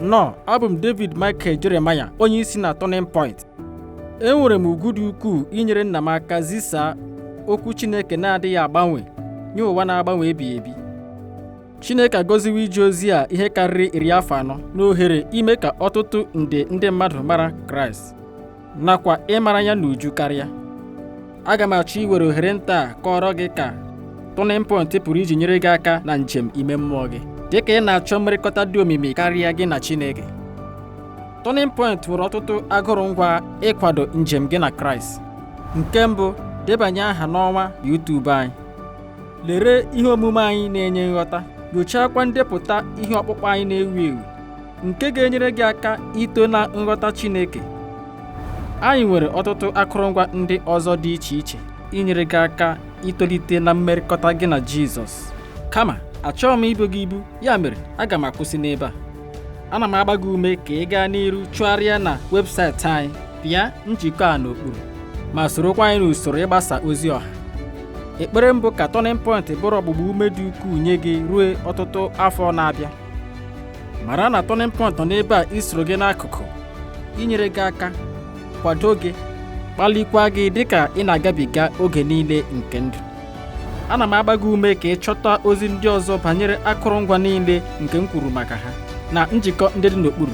Nnọọ, abụ m David Michael Jeremiah, onye isi na Turning Point. Enwere m ugwu dị ukwuu inyere nna m aka zisaa okwu Chineke na-adịghị agbanwe nye ụwa na-agbanwe ebighị ebi. Chineke agọziwo ije ozi a ihe karịrị 40 na ohere ime ka ọtụtụ nde ndị mmadụ mara Kraịst nakwa ịmara ya n'uju karịa. Aga m achọ iwere ohere nta a kọọrọ gị ka Turning Point pụrụ iji nyere gị aka na njem ime mmụọ gị dịka ị na-achọ mmerịkọta dị omimi karịa gị na Chineke. Turning Point nwere ọtụtụ akụrụngwa ịkwado njem gị na Kraịst. Nke mbụ, debanye aha n'ọwa YouTube anyị. Lere ihe omume anyị na-enye nghọta, nyochakwa ndepụta ihe ọkpụkpọ anyị na-ewu ewu nke ga-enyere gị aka ito na nghọta Chineke. Anyị nwere ọtụtụ akụrụngwa ndị ọzọ dị iche iche inyere gị aka itolite na mmerịkọta gị na Jizọs. Kama achọghị m ibu gị ibu, ya mere aga m akwụsị n'ebe a. Ana m agba gị ume ka ị gaa n'iru chụgharịa na webụsaịtị anyị, pịa njikọ a n'okpuru, ma sorokwa anyị n'usoro ịgbasa ozi ọha. Ekpere mbụ ka Turning Point bụrụ ọgbụgba ume dị ukwuu nye gị ruo ọtụtụ afọ na-abịa. Mara na Turning Point nọ n'ebe a isoro gị n'akụkụ, inyere gị aka, kwado gị, kpalikwa gị dịka ị na-agabiga oge niile nke ndụ. Ana m agba gị ume ka ị chọta ozi ndị ọzọ banyere akụrụngwa niile nke m kwuru maka ha na njikọ ndị dị n'okpuru.